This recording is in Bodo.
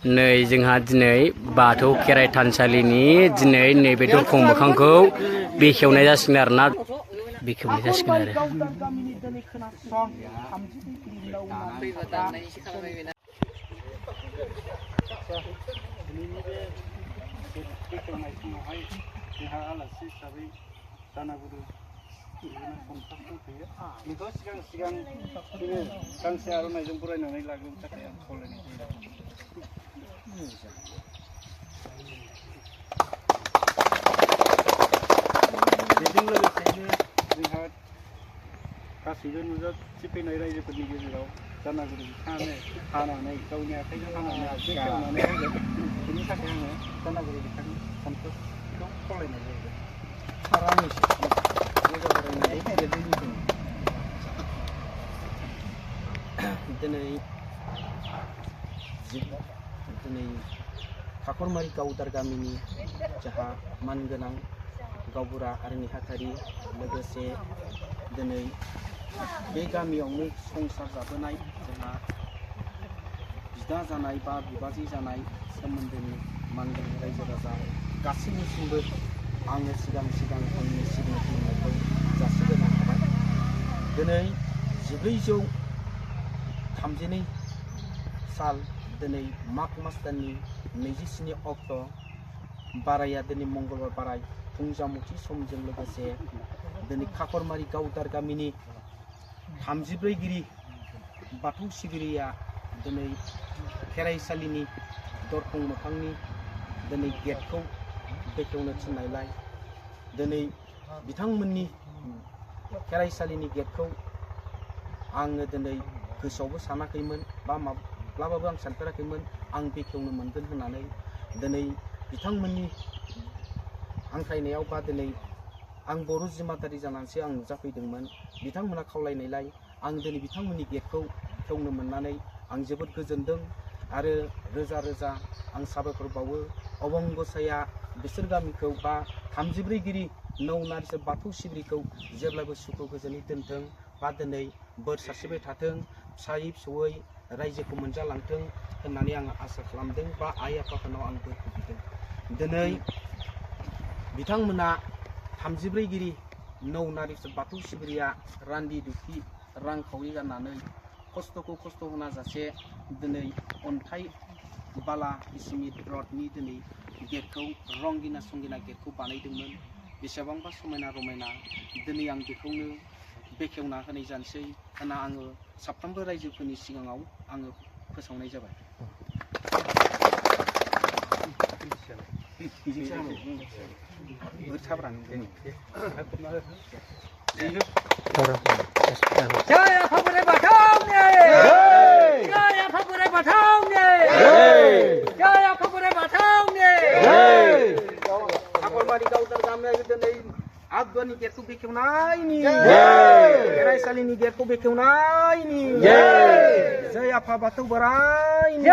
नै जोंहा दिनै बाथौ खेराइ थानसालिनि दिनै नैबे दरखं मोखांखौ बेखेवनाय जासिगोन आरोना बेखेवनाय जासिगोन आरो बेखौ सिगां गांसे आर'नाइजों बरायनानै लाग्रोनो थाखाय आं खावलायनाय जायो। बेजों लोगोसेनो जोंहा गासैबो नुजाथि फैनाय रायजोफोरनि गेजेराव जानागुरु बिथाङानो हानानै गावनि आखाइजों हानानै बेखेवनानै होगोन। बेनि थाखाय आङो जानागुरु बिथांनि सानथौखौ खावलायनाय जायो। दिनै काकरमारि गावदार गामिनि जाहा मानगोनां गावबुरा आरो नेहाथारि लोगोसे दिनै बे गामियावनो संसार जाबोनाय जोंहा बिदा जानाय बा बिबाजै जानाय सोमोन्दोनि मानगोनां रायजो राजा गासैनिसिमबो आङो सिगां आंनि सिगां खुलुमनायखौ जासिग्रोनो हाबाय। दिनै 1432 साल दिनै माग मास दाननि 27 अक्ट' बाराया दिनै मंगलबार बाराय फुंजामुथि समजों लोगोसे दिनै काकरमारि गावदार गामिनि 34 गिरि बाथौ सिबिरिया दिनै खेराइसालिनि दरखं मोखांनि दिनै गेटखौ बेखेवनो थिननायलाय दिनै बिथांमोननि खेराइसालिनि गेटखौ आङो दिनै गोसोआवबो सानाखैमोन बा माब्लाबाबो आं सानफेराखैमोन आं बेखेवनो मोनगोन होननानै दिनै बिथांमोननि हांख्रायनायाव बा दिनै आं बर' जिमादारि जानानैसो आं नुजाफैदोंमोन। बिथांमोना खावलायनायलाय आं दिनै बिथांमोननि गेटखौ खेवनो मोननानै आं जोबोद गोजोनदों आरो रोजा रोजा आं साबायखर बावो। अबंगसाया बिसोर गामिखौ बा 34 गिरि नौनारिसो बाथौ सिबिरिखौ जेब्लाबो सुखु गोजोनै दोनथों बा दिनै बोर सारस्रिबाय थाथों, फिसायै फिसौयै रायजोखौ मोनजालांथों होननानै आं आसा खालामदों बा आइ आफाफोरनाव आं बोरखौ बिदों। दिनै बिथांमोना 34 गिरि नौनारिसो बाथौ सिबिरिया रान्दि दुखि रांखावरि गारनानै खस्थ'खौ खस्थ' होना जासे दिनै अन्थाइ बाला सिमेन्ट रडनि दिनै गेटखौ रंगिना संगिना गेटखौ बानायदोंमोन। बेसेबांबा समायना रमायना दिनै आं बेखौनो बेखेवना होनाय जानोसै होनना आङो साफ्रोमबो रायजोफोरनि सिगाङाव आङो फोसावनाय जाबाय। जय आफा बोराइ बाथौनि जय आफा बोराइ बाथौनि जय आफा बोराइ बाथौनि काकरमारि गावदार गामियाव दिनै आगुवानि गेटखौ बेखेवनायनि खेराइसालिनि गेटखौ बेखेवनायनि जय आफा बाथौ बोराइनि